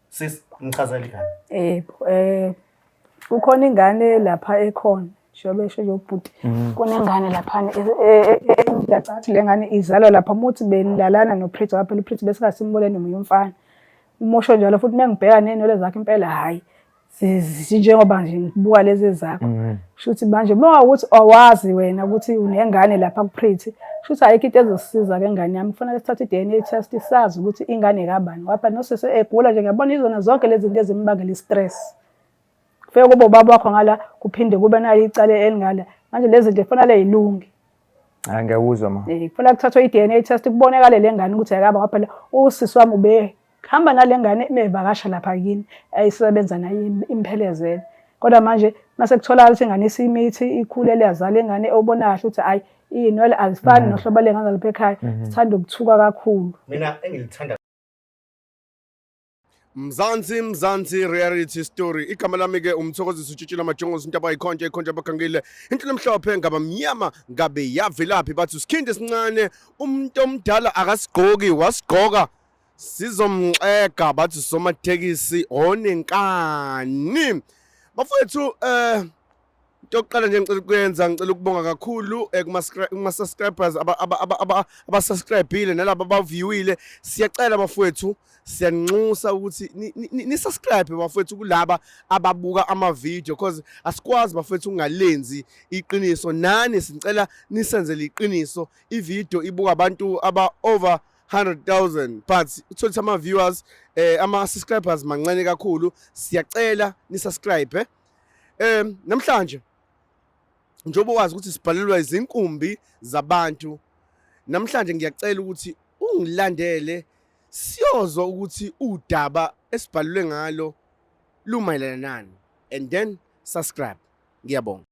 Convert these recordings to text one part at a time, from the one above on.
Sis, ngichazela ingane. Yebo, kukhona ingane lapha ekhona njengoba esho nje ubhuti, kunengane laphana ngiyacathi le ngane izalwa lapha uma uthi benilalana noPretty ngoba phela uPretty besingasimbone nomunye umfana. Uma usho njalo futhi uma ngibheka ney'nwele zakhe impela hhayi zinjengoba nje ngibuka lezi ezakho. Kusho ukuthi manje uma ukuthi awazi wena ukuthi unengane lapha kuPretty, kusho ukuthi ayikho into ezosisiza-ke ngane yami. Kufanele sithathe i-D_N_A test sazi ukuthi ingane kabani. Ngoba phela nosisi egula nje ngiyabona izona zonke lezi zinto ezimbangela i-stress. Kufike kube ubaba wakho ngala kuphinde kube nayo icala elingala. Manje lezi zinto kufanele y'lunge. Hayi ngiyakuzwa ma. Kufanele kuthathwe i-D_N_A test kubonakale le ngane ukuthi ayikaba ngoba phela usisi wami ube hamba nale ngane mevakasha lapha kini ayisebenza naye imphelezele. Kodwa manje mase kutholakala ukuthi ingane isimithi ikhulele yazala ingane obona kahle ukuthi hayi iy'nwele azifani nohlobo lengane lapha ekhaya, sithanda ukuthuka kakhulu. Mina engilithanda Mzansi, Mzansi reality story. Igama lami ke uMthokozisi utshitshila majongosi intaba ikhonje ikhonje abagangile. Into lemhlophe ngaba mnyama ngabe yavelaphi bathi usikhindi esincane umuntu omdala akasigqoki wasigqoka sizomxega bathi somatekisi onenkani. Bafowethu into yokuqala nje ngicela ukuyenza, ngicela ukubonga kakhulu kuma subscribers abasubscribile nalabo abaviewile. Siyacela bafowethu, siyanxusa ukuthi ni subscribe bafowethu kulaba ababuka ama video, because asikwazi bafowethu ukungalenzi iqiniso. Nani sicela nisenzele iqiniso. I video ibuka abantu aba over 100,000, but uthola ama viewers, ama subscribers mancane kakhulu. Siyacela ni subscribe. Namhlanje njengoba wazi ukuthi sibhalelwa izinkumbi zabantu, namhlanje ngiyacela ukuthi ungilandele siyozwa ukuthi udaba esibhalelwe ngalo lumayelana nani, and then subscribe. Ngiyabonga.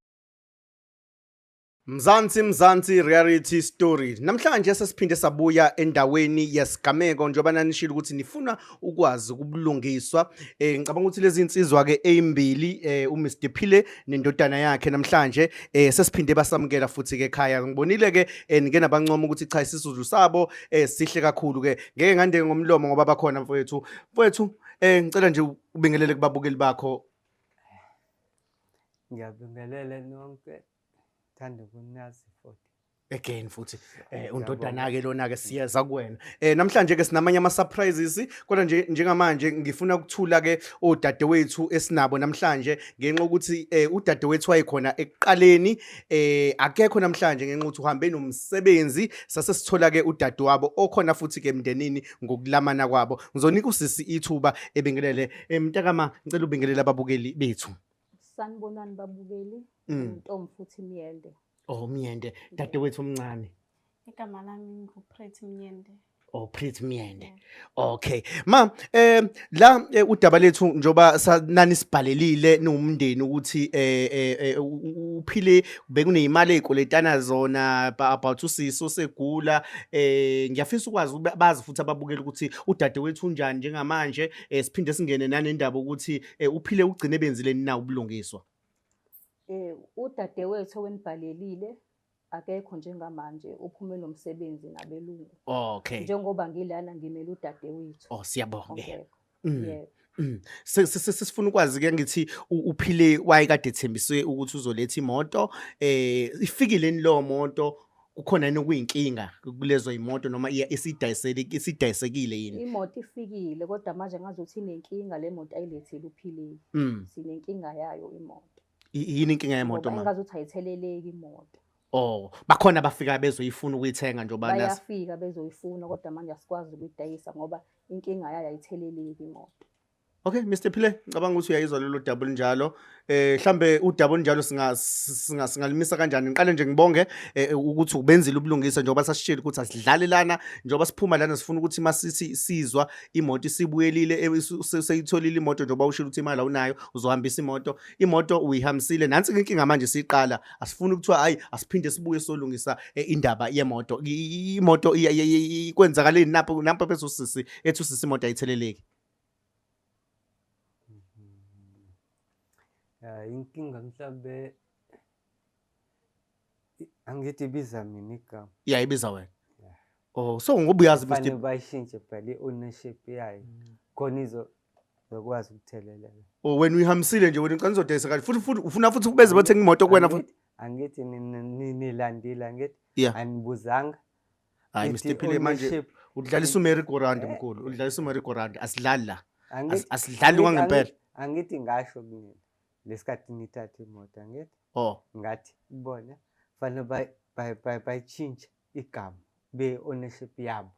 Mzansi, Mzansi reality story. Namhlanje sesiphinde sabuya endaweni yesigameko njengoba nanishilo ukuthi nifuna ukwazi ukubulungiswa. Ngicabanga ukuthi lezi insizwa ke ezimbili, uMr Phile nendodana yakhe, namhlanje sesiphinde basamukela futhi ke ekhaya. Ngibonile ke nike nabancoma ukuthi cha, isizulu sabo sihle kakhulu ke. Ngeke ngandeke ngomlomo ngoba bakhona mfowethu. Mfowethu, ngicela nje ubingelele kubabukeli bakho. Ngiyabingelela nonke. Thanda ukunazi futhi. Again futhi undodana ke lona ke, siyeza kuwena. Namhlanje ke sinamanye ama surprises, kodwa nje njengamanje ngifuna ukuthula ke odadewethu esinabo namhlanje ngenxa ukuthi udadewethu wayekhona ekuqaleni, akekho namhlanje ngenxa ukuthi uhambe nomsebenzi. Sase sithola ke udadewabo okhona futhi ke emndenini ngokulamana kwabo. Ngizonika usisi ithuba ebingelele. Mntakama, ngicela ubingelele ababukeli bethu. Sanibonani babukeli. Ntombi futhi Myende. Oh, Myende, dadewethu omncane. Igama lami ngu-Pretty Myende. Oh, Pretty Myende. Okay. Ma, la udaba lethu njoba nani sibhalelile niwumndeni ukuthi uphile bekuneyimali ezikoletana zona about usisi osegula. Ngiyafisa ukwazi ukuba bazi futhi ababukeli ukuthi udadewethu unjani njengamanje. Siphinde singene nanendaba ukuthi uphile ugcine benzile na ubulungiswa. Udadewethu owenibhalelile akekho njengamanje, uphume nomsebenzi nabelungu. Njengoba ngilana ngimele udadewethu. Oh, siyabonga. Ongekho. Yebo. Sesifuna ukwazi ke ngithi uphile wayekade ethembiswe ukuthi uzoletha imoto, ifikile yini leyo moto? Kukhona yini okuyinkinga kulezo imoto noma iya isidayisele isidayisekile yini? Imoto ifikile, kodwa manje ngazuthi inenkinga le moto ayilethile uphilile. Sinenkinga yayo imoto. Yini inkinga yemoto Ngoba ma? engazuthi ayitheleleki imoto. Oh, bakhona abafika bezoyifuna ukuyithenga njengoba nasi. Bayafika bezoyifuna, kodwa manje asikwazi ukuyidayisa ngoba inkinga yayo ayitheleleki imoto. Okay, Mr Phile, ngicabanga ukuthi uyayizwa lelo daba olunjalo. Mhlambe udaba olunjalo singa singalimisa kanjani? Ngiqale nje ngibonge ukuthi ubenzile ubulungisa njengoba sasitshela ukuthi asidlale lana, njengoba siphuma lana sifuna ukuthi masithi sizwa imoto isibuyelile, seyitholile imoto, njengoba ushilo ukuthi imali awunayo uzohambisa imoto. Imoto uyihambisile. Nansi inkinga manje siyiqala. Asifuni ukuthiwa hayi asiphinde sibuye solungisa indaba yemoto. Imoto kwenzakaleni napho nampa bese usisi ethi usisi imoto ayitheleleki. Ya, inkinga mhlambe angithi ibiza mina igama. Yeah, ibiza wena. Yeah. Oh, so ngoba uyazi Fanele Mr. bayishintshe phela i-ownership yayo khona izokwazi ukutheleleka. Oh, wena uyihambisile nje wena ucela uzodayisa kanje futhi futhi ufuna futhi ubeze bathenga imoto kuwena futhi. Angithi nilandile angithi Yeah. anibuzanga. Hayi Ithi Mr Phile manje ownership. udlalisa uMary Gorand mkhulu, udlalisa uMary Gorand asidlali la. Angithi Asidlali kwangempela. Angithi ngasho kunina lesikhathi nithatha imoto angithi Oh, ngathi kubona fanele bayitshintshe igama be ownership yabo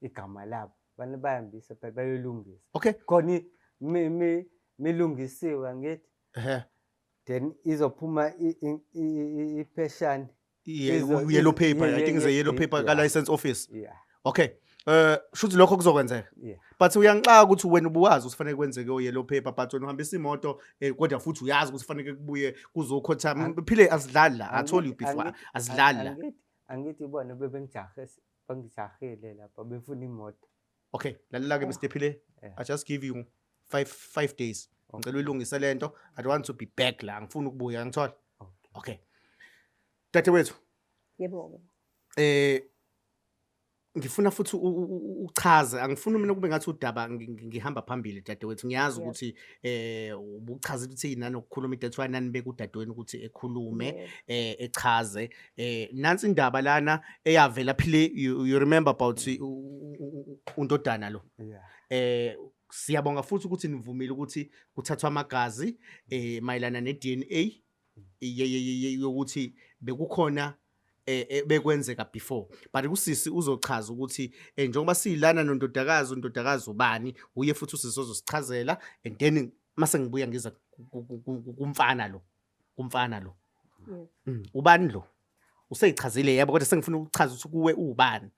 igama labo fanele bayihambise phela bayolungisa okay. khona milungisiwe angithi Ehhe. then izophuma ipheshana Yellow paper, I think it's a yellow paper ka license office. Yeah. Okay. Shuthi lokho kuzokwenzeka. Yeah. But uyangixa ukuthi wena ubuwazi ukuthi kufanele kwenzeke o yellow paper but wena uhambisa imoto kodwa futhi uyazi ukuthi kufanele kubuye kuzokhotha phile asidlali la. I told you before asidlali la. Angithi bona bebengijahe bangijahile lapha befuna imoto. Okay, lalela ke Mr Phile. Yeah. I just give you 5 days. Ngicela uyilungise lento. I don't want to be back la. Ngifuna ukubuya ngithola. Okay. Dadewethu. Yebo. Ngifuna futhi uchaze, angifuni mina kube ngathi udaba ngihamba phambili dadewethu. Ngiyazi ukuthi ubuchaza ukuthi nanokukhuluma that's why nanibeka udadewenu ukuthi ekhulume, echaze. Nansi indaba lana eyavela phile, you remember about undodana lo. Siyabonga futhi ukuthi nivumile ukuthi kuthathwa amagazi mayelana ne-DNA yokuthi bekukhona bekwenzeka before, but usisi uzochaza ukuthi njengoba siyilana nondodakazi, undodakazi ubani uye futhi usisi ozosichazela, and then mase ngibuya ngiza kumfana lo, kumfana lo. Ubani lo? Useyichazile yebo, kodwa sengifuna ukuchaza ukuthi kuwe ubani.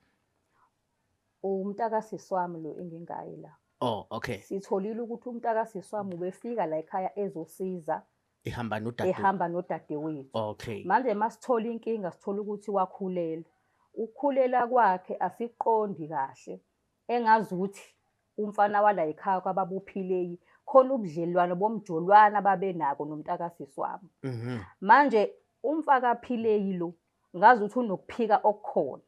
Umntakasisi wami lo engingaye la. Oh, okay. Sitholile ukuthi umntakasisi wami ubefika la ekhaya ezosiza ehamba nodade. Ehamba nodadewethu. Okay. Manje masithola inkinga sithola ukuthi wakhulela. Ukukhulela kwakhe asiqondi kahle. Engazi ukuthi umfana wala ekhaya kwababuphilei khona ubudlelwano bomjolwana babenako nomntakasisi wami. Manje umfakaphilei lo ngazi ukuthi unokuphika okukhona.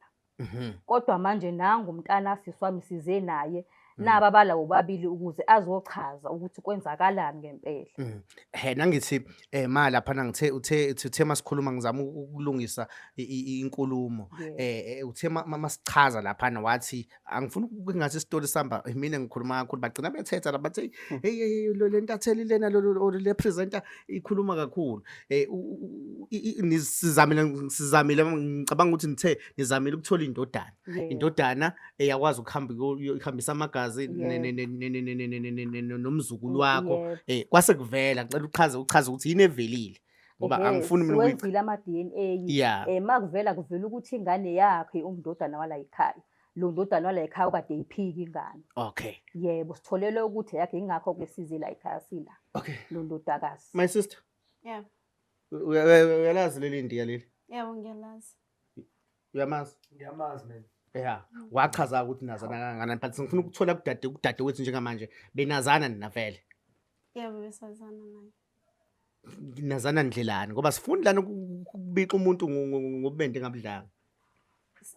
Kodwa manje nangu umntana sisi wami size naye naba balawo babili ukuze azochaza ukuthi kwenzakalani ngempela. He nangithi ma lapha ngithe uthe masikhuluma ngizama ukulungisa inkulumo. Uthe masichaza lapha wathi angifuni ukungathi isitori samba mina ngikhuluma kakhulu bagcina bethetha la bathi hey hey le ntatheli lena le presenter ikhuluma kakhulu. Sizamile ngicabanga ukuthi nithe nizamile ukuthola indodana. Indodana eyakwazi ukuhamba ihambisa amagazi nomzukulu wakho. Kwase kuvela ngicela uchaze ukuthi yini evelile. Ngoba angifuni mina ukuyigcina ama DNA. Makuvela kuvela ukuthi ingane yakhe umndodana wala ekhaya. Lo ndodana wala ekhaya kade iphika ingane. Okay. Yebo, sitholele ukuthi yakhe ingakho ke size la ekhaya sila. Okay. Lo ndodakazi. My sister. Yeah. Uyalazi leli Indiya leli? Yebo, ngiyalazi. Uyamazi? Ngiyamazi mina. Yeah. Wachaza ukuthi nazana kangakanani, but ngifuna ukuthola kudade wethu njengamanje benazana nina vele. Yebo, besazana naye. Nazana ndlelani ngoba sifuni lana ukubika umuntu ngobubende ngabudlanga.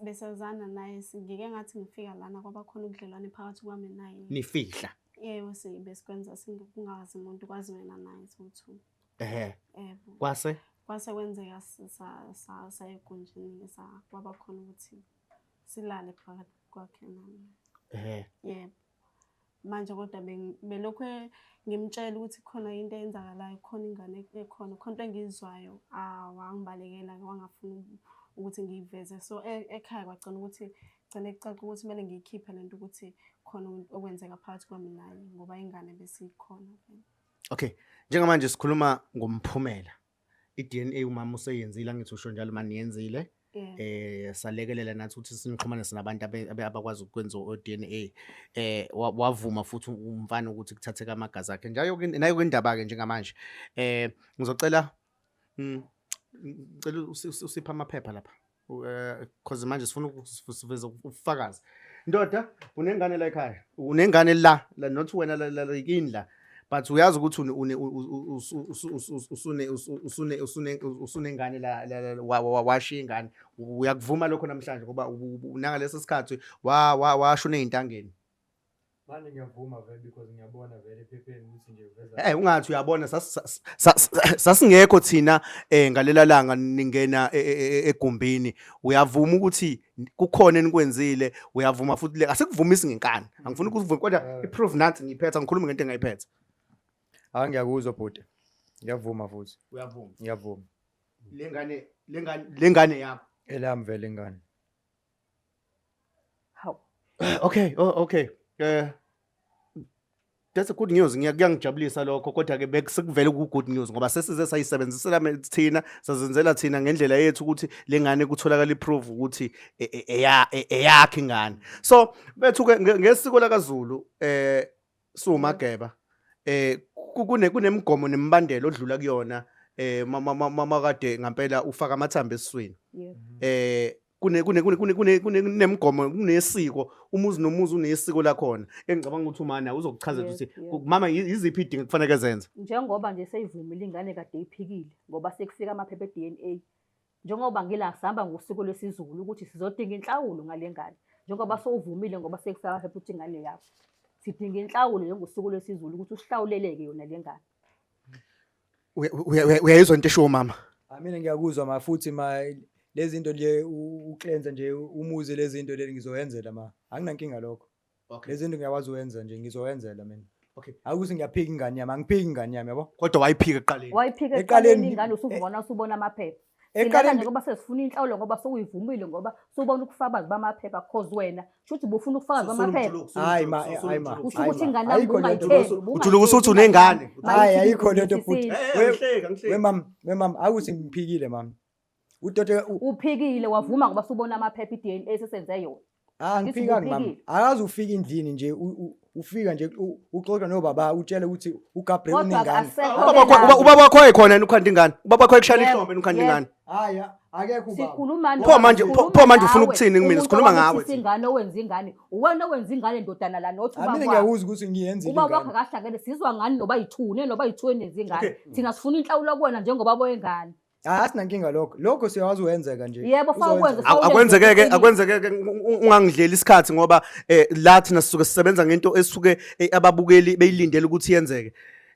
Besazana naye, ngike ngathi ngifika lana kwaba khona ubudlelwane phakathi kwami naye. Nifihla? Yebo, besikwenza singazi umuntu kwazi wena naye sowu-two. Ehhe. Yebo. Kwase? Kwase kwenzeka saya egunjini kwaba khona ukuthi silale phakathi kwakhe nami. Ehhe. Yebo. Manje kodwa belokhu ngimtshela ukuthi khona into eyenzakalayo, khona ingane ekhona, khona into engiyizwayo, wangibalekela wangafuna ukuthi ngiyiveze. So ekhaya kwagcina ukuthi gcine kucaca ukuthi kumele ngiyikhiphe lento ukuthi khona okwenzeka phakathi kwami naye ngoba ingane besikhona vele. Okay, njengamanje sikhuluma ngomphumela. I-DNA umama useyenzile, angithi usho njalo mani yenzile. Salekelela nathi ukuthi sinixhumanise nabantu abakwazi ukwenza o-DNA. Wavuma futhi umfana ukuthi kuthatheke amagazi akhe. Njayo nayo ke indaba ke njengamanje. Ngizocela ngicela usiphe amaphepha lapha. Because manje sifuna ukusiveza ubufakazi. Ndoda, unengane la ekhaya. Unengane la, not wena la kini la. But uyazi ukuthi une usune usune usune usunengane la washiya ingane. Uyakuvuma lokho namhlanje ngoba nangaleso sikhathi washona ey'ntangeni. Manje ngiyavuma vele because ngiyabona vele ephepheni ukuthi nje uveza. Eh ungathi uyabona sasingekho thina eh ngalela langa ningena e, e, e, egumbini uyavuma ukuthi kukhona enikwenzile uyavuma futhi le asikuvumisi ngenkani angifuni ukuvuma kodwa eh. i-proof nansi ngiyiphethe angikhulumi ngento engayiphethe. Hayi ngiyakuzwa bhuti. Ngiyavuma futhi. Uyavuma. Ngiyavuma. Lengane lengane lengane yakho. Elami vele ingane. Hawu. Okay, oh, okay. That's a good news. Ngiyakuyangijabulisa lokho kodwa ke besekuvele ku good news ngoba sesize sayisebenzisela thina sazenzela thina ngendlela yethu ukuthi lengane kutholakala iproof ukuthi eya eyakhe ingane. So bethu ke ngesiko lakaZulu siwumageba kune kunemigomo nemibandela odlula kuyona makade ngampela ufaka amathambo esiswini. Kune kune kune kune kune kunemigomo kunesiko umuzi nomuzi unesiko lakhona engicabanga ukuthi umana uzokuchazela ukuthi mama yiziphi idingo kufanele zenze. Njengoba nje seyivumile ingane kade iphikile ngoba sekufika amaphepha e-DNA njengoba ngila sihamba ngosiko lwesiZulu ukuthi sizodinga inhlawulo ngale ngane njengoba sowuvumile ngoba sekufika amaphepha ukuthi ingane yakho sidinga inhlawulo njengosiko lwesiZulu ukuthi usihlawuleleke yona le ngane. Uyayizwa into eshiwo mama? Ah, mina ngiyakuzwa ma futhi ma lezi zinto nje uklenza nje umuzi lezi zinto leli ngizoyenzela ma anginankinga lokho. Okay. Lezi zinto ngiyakwazi uyenza nje ngizoyenzela mina. Okay. Akuthi ngiyaphika ingane yami angiphiki ingane yami yabo. Kodwa wayiphika ekuqaleni. Wayiphika Ekuqaleni ekuqaleni ingane usuvona usubona amaphepha. Ekuqaleni nje ngoba sesifuna inhlawulo ngoba sewuyivumile ngoba sewubona ubufakazi bamaphepha cause wena shuthi ubufuna ubufakazi bamaphepha. Hayi ma, hayi ma. Usho ukuthi ingane yami ungayithembi. Ujuluka usuthi unengane. Hayi ayikho lento futhi. Angihleki angihleki. We mam, we mam, akuthi ngiphikile mam. Utote uphikile wavuma ngoba subona amaphepha iDNA sesenze yona. Ah ngiphikanga mama. Akaze ufike endlini nje ufika nje uxoxa nobaba utshele ukuthi uGabriel unengane. Ubaba wakho wayekhona yini ukhanda ingane? Ubaba wakho ekushayela ihlombe ukhanda ingane. Hayi akekho ubaba. Sikhuluma Pho manje pho manje ufuna ukuthini kumina sikhuluma ngawe. Ingane owenza ingane. Uwena owenza ingane ndodana la not ubaba. Mina ngiyakuzwa ukuthi ngiyenzile ingane. Ubaba wakho akahlangene sizwa ngani noba yithune noba yithu enenza ingane. Thina sifuna inhlawulo kuwena njengoba wengane. Hayi asinankinga lokho. Lokho siyakwazi ukwenzeka nje. Yebo faka ukwenze. Akwenzekeke akwenzekeke ungangidleli isikhathi ngoba eh la thina sisuke sisebenza ngento esuke eh, ababukeli beyilindele ukuthi yenzeke.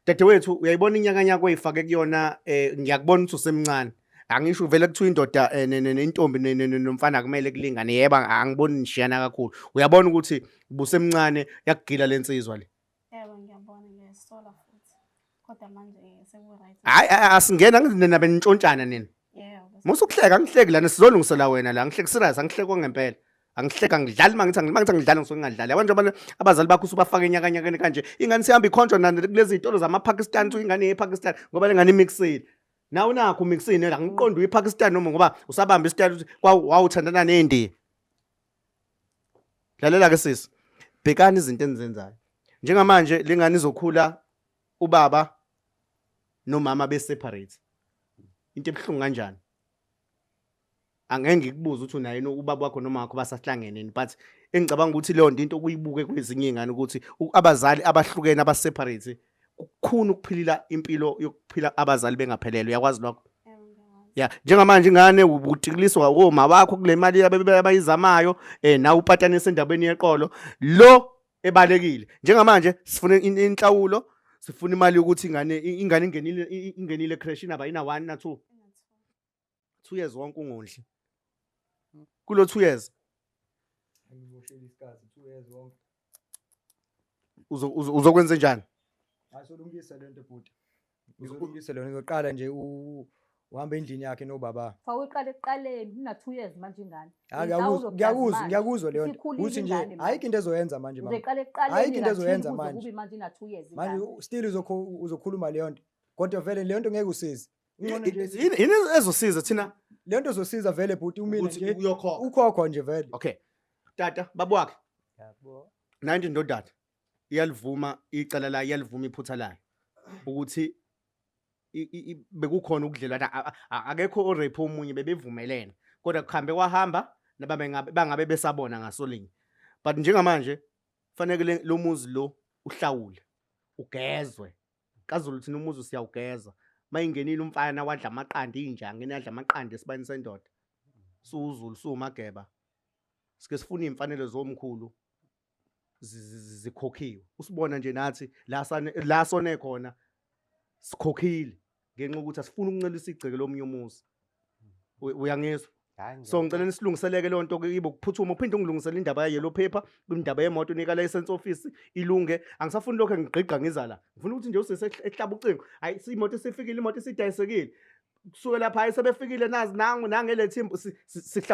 Dadewethu uyayibona inyakanyaka oyifake kuyona eh ngiyakubona ukuthi usemncane. Angisho vele kuthiwa indoda eh, nentombi nomfana kumele kulingane yeba angiboni nishiyana kakhulu. Uyabona ukuthi ubusemncane yakugila lensizwa le. Yebo ngiyabona ngiyazisola futhi. Kodwa manje seku-right. Hayi asingena nina benintshontshana nina. Yebo. Musa ukuhleka angihleki lana sizolungisela wena la ngihleki serious angihleki kwangempela. Angihleki angidlali mangithi mangithi angidlali ngisuke ngingadlali. Yabo njengoba abazali bakho usubafaka enyakanyakeni kanje ingane sihamba ikhonjwa nani kulezi zitolo zama-Pakistan kuthiwa ingane ye-Pakistan ngoba le ngane imixile. Nawe nakho umixile angiqondi uyi-Pakistan noma ngoba usabamba isitayela ukuthi wawuthandana neNdiya. Lalela ke sisi. Bhekani izinto enizenzayo. Njengamanje lengane izokhula ubaba nomama be separate. Into ebuhlungu kanjani? Angeke ngikubuze ukuthi unaye yini ubaba wakho noma wakho basahlangene yini but engicabanga ukuthi leyo nto into okuyibuke kwezinye iy'ngane ukuthi abazali abahlukene aba-separate kukhona ukuphilila impilo yokuphila abazali bengaphelele uyakwazi lokho? Ya, njengamanje ingane utikiliswa woma wakho kule mali abayizamayo eh nawe upatanisa endabeni yeqolo lo ebalekile. Njengamanje sifuna inhlawulo, sifuna imali yokuthi ingane ingane ingenile ingenile creche inaba ina 1 na 2. 2 years wonke ungondli. Kulo 2 years. Angimosheli isikhathi 2 years wonke. Uzokwenza njani? Asolungisa lento bhuti. Uzolungisa lona uzoqala nje uhambe endlini yakhe nobaba. Fa uyiqala ekuqaleni una 2 years manje ingane. Hayi ngiyakuzwa ngiyakuzwa ngiyakuzwa leyo nto. Uthi nje ayikho into ezoyenza manje mama. Uzoqala ekuqaleni. Ayikho into ezoyenza manje. Kube manje ina 2 years ingane. Manje still uzokhuluma leyo nto. Kodwa vele leyo nto ngeke usize. Yini ezosiza thina? Leyo nto ezosiza vele bhuti umina nje. Uyokhokha. Ukhokhwa nje vele. Okay. Tata baba wakhe. Yabo. 19 ndodana. Iyalivuma icala layo iyalivuma iphutha layo ukuthi bekukhona ukudlelwana akekho orape omunye bebevumelene kodwa kuhambe kwahamba nababe bangabe besabona ngasolinye but njengamanje fanele lo muzi lo uhlawule ugezwe. KaZulu thina umuzi siyawugeza. Mayingenile umfana wadla amaqanda inja, ngene yadla amaqanda esibayeni sendoda. SuwuZulu suwumageba. Sike sifune iy'mfanelo zomkhulu zikhokhiwe. Usibona nje nathi la sane la sone khona sikhokhile ngenxa yokuthi asifuni ukuncelisa igceke lomunye umuzi. Uyangizwa? So ngicela nisilungiseleke leyo nto ibe ukuphuthuma uphinde ungilungisele indaba ye-yellow paper indaba yemoto unika license office ilunge angisafuni lokho ngigqigqa ngiza la ngifuna ukuthi nje usese ehlaba ucingo hayi imoto isifikile imoto isidayisekile kusuke lapha hayi sebefikile nazi nangu nangele thimbu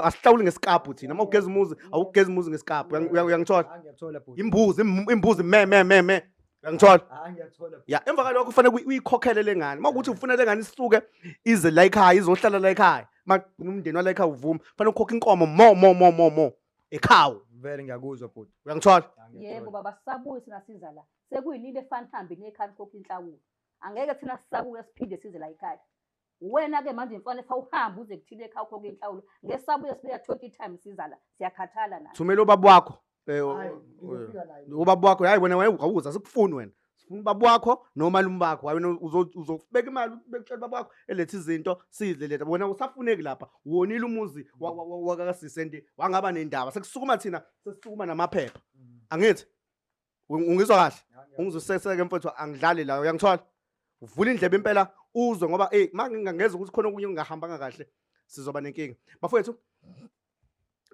asihlawuli ngesikabhu thina uma ugeza umuzi awugeza umuzi ngesikabhu uyangithola ngiyakuthola bhuti imbuzi imbuzi me me me me uyangithola hayi ngiyakuthola bhuti ya emva kalokho kufanele uyikhokhele le ngane uma kuthi ufuna le ngane isuke ize la ekhaya izohlala la ekhaya uma umndeni wala ekhaya uvuma kufanele ukhokhe inkomo mo mo mo mo mo ekhaya vele ngiyakuzwa bhuti uyangithola Hayi, Yebo ngiyakuthola. baba sisabuye thina siza la. Sekuyinini efana hambe niye ekhaya nikhokhe inhlawulo. Angeke thina sisabuye siphinde size la ekhaya. Wena-ke manje mfana efawuhambe uze kuthile ekhaya ukhokhe inhlawulo. Ngeke sisabuye sibuya 20 times siza la. Siyakhathala nathi. Thumela ubaba wakho Hayi, ngizofika naye. Ubaba wakho hayi wena wawuza asikufuni wena sifuna ubaba wakho nomalume bakho hayi wena uzobeka imali bekutshela ubaba wakho eletha izinto sidle letha wena usafuneki lapha wonile umuzi wakasisenti wangaba nendaba sekusukuma thina sesisukuma namaphepha angithi Ungizwa kahle ungizwisiseke mfowethu angidlali la uyangithola uvula indlebe impela uzwe ngoba hey mangingangeza ukuthi khona okunye okungahambanga kahle sizoba nenkinga bafowethu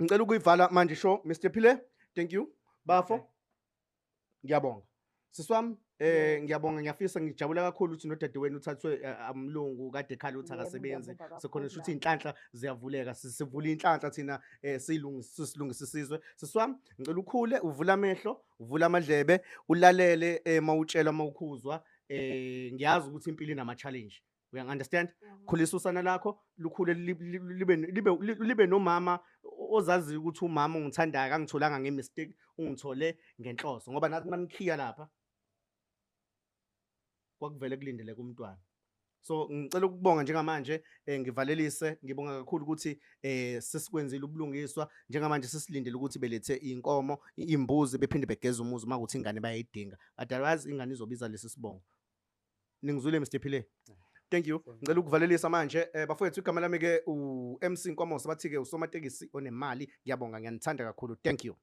ngicela ukuyivala manje show Mr Phile thank you bafo ngiyabonga sisi wami ngiyabonga ngiyafisa ngijabula kakhulu ukuthi nodadewenu uthathwe amlungu kade ekhala ukuthi Yebo, akasebenzi ngiyabonga sekhona kakhulu ukuthi iy'nhlanhla ziyavuleka sivula iy'nhlanhla thina silungise silungise isizwe sisi wami ngicela ukhule uvule amehlo uvule amadlebe ulalele mawutshelwa mawukhuzwa ngiyazi ukuthi impilo inama-challenge uyangi-understand khulisa usana lakho lukhule libe nomama ozaziyo ukuthi umama ongithandayo akangitholanga nge-mistake ungithole ngenhloso ngoba nathi manikhiya lapha kwakuvele kulindeleke umntwana so ngicela ukubonga njengamanje ngivalelise ngibonga kakhulu ukuthi sesikwenzile ubulungiswa njengamanje sesilindele ukuthi belethe inkomo imbuzi bephinde begeze umuzi uma kuthi ingane bayayidinga otherwise ingane izobiza lesi sibongo ningizwile Mr Phile thank you ngicela ukuvalelisa manje bafowethu igama lami ke u MC Nkomosa bathi ke usomatekisi onemali ngiyabonga ngiyanithanda kakhulu thank you.